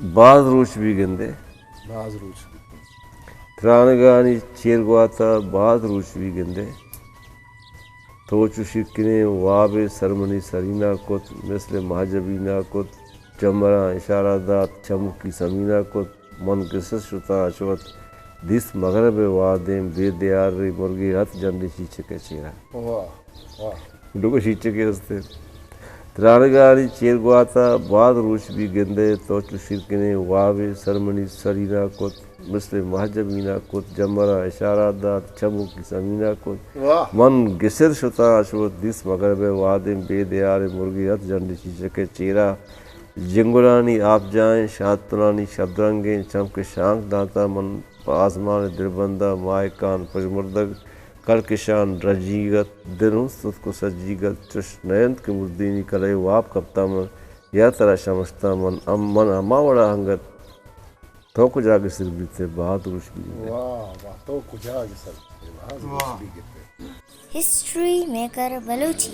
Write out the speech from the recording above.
باز روچ بی گندے۔ باز روچ بی۔ ترانگانی چیر گواتا باز روچ بی گندے۔ تو چو شیرکنیں وابے سر منی سرینا کت، مثل مہجبینا کت، جمراں اشارہ دات، چمکی سمینا کت، من گسر شتاں اش وت، دیست مغرب ءِ وہدیں بے دیارے مرگے ات جنڈیں چیچک ءِ چیرا۔ واہ، واہ۔ ڈوک ءِ چیچکے است انت۔ ترانگانی چیر گواتا باز روچ بی گندئے، تو چو شیرکنیں وابے سر منی سرینا کت، مثل مہجبینا کت، جمراں اشارہ دات، چمکی سمینا کت۔ واہ۔ من گسر شتاں اش وت، دیست مغرب ءِ وہدیں بے دیارے مرگے ات جنڈیں چیچک ءِ چیرا۔ جنگلانی آپجاہیں شانتلانی شبدرنگیں چمک ءِ شانک داتاں من پہ آزمان ءِ دربندا، ماہکان پژمردگ، کڑکشان رجیگ ات، دن اوں ستک ءُ سجیگ ات، چش نہ انت کہ مردینی کلہ ءِ واب کپتاں من، یا ترا شمشتاں من، ام-، من ہما وڑا انگت۔ تو کجا گسر بیت ئے؟ باز روچ بی گندے۔ واہ، واہ، تو کجا گسر بیت ئے؟ باز روچ واہ۔ بی گندے۔ History maker Balochi.